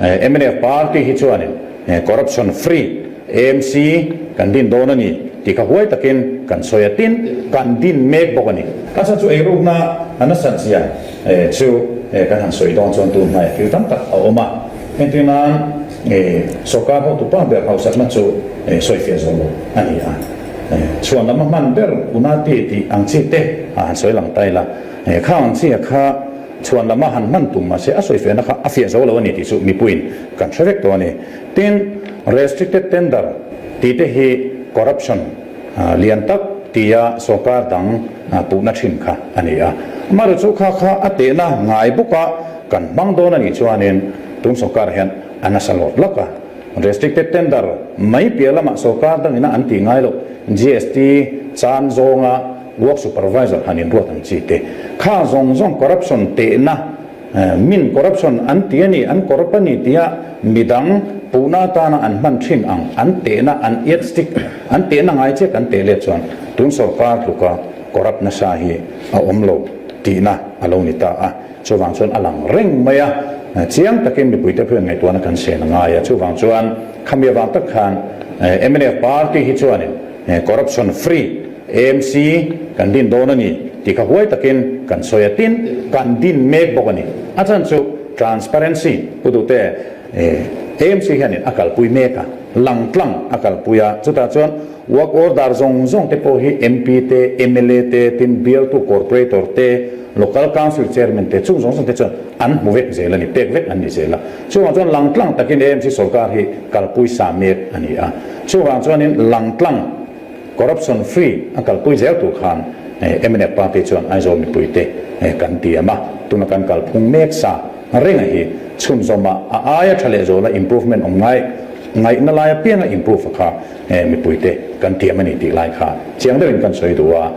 Mnf party hi chuanin corruption free AMC kan din dawn a ni tih kha huai takin kan sawi a, tin kan din mek bawk a ni. A chhan chu eirukna a nasat zia chu kan han sawi dawn chuan tun hmaiah thil tam tak a awm a, entir nan sawrkar hotu pa ber hausakna chu sawifiah zawh loh a ni a, chhuan lam a hman ber Unati tih ang chi te a han sawi lang ta ila, khang ang chi a kha chhuan lam a han hman tum mahse a sawifiahna kha a fiah zo lo a ni tih chu mipuiin kan hre vek tawh a ni. Tin, restricted tender tih te hi corruption lian tak tia sawrkar dang puhna thin kha a ni a. Amaherawhchu chu kha kha a tehna ngai bawka kan hmang dawn a nih chuanin tun sawrkarah hian a nasa lawt lawk a. Restricted tender mai piah lamah sawrkar dangina an tih ngai loh GST chan zawnga work supervisor han inruat ang chi te kha zawng zawng corruption tehna Min corruption an ti a ni, an corrupt a ni tia midang puhna atana an hman thin ang, an tehna, an yardstick, an tehna ngai che kan teh let chuan tun sorkar tluka corrupt nasa hi a awm lo tihna a lo ni ta a. Chuvang chuan a lang reng mai a, chiang takin mipuite pawhin ngaihtuahna kan sen a ngai a. Chuvang chuan khami avang tak khan mnf party hi chuanin corruption free, AMC kan din dawn a ni tih kha huai takin kan sawi a, tin kan din mek bawk a ni. A chhan chu transparency pu duhte AMC hianin a kalpui mek a, lang tlang a kalpui a, chutah chuan work order zawng zawng te pawh hi MP te, mla te, tin bialtu corporator te, local council chairman te chung zawng zawng te chuan an hmu vek zel a ni, pek vek an ni zel a. Chuvang chuan lang tlang takin AMC sorkar hi kalpui sa mek a ni a, chuvang chuanin lang tlang Corruption free a kalpui zel tur khan mnf party chuan Aizawl mipuite kan tiam a, tuna kan kalphung mek sa renga hi chhunzawma a aia tha leh zawla improvement awm ngai ngaihna lai apianga improve a kha mipuite kan tiam a ni tih lai kha chiang deuhin kan sawi duh a.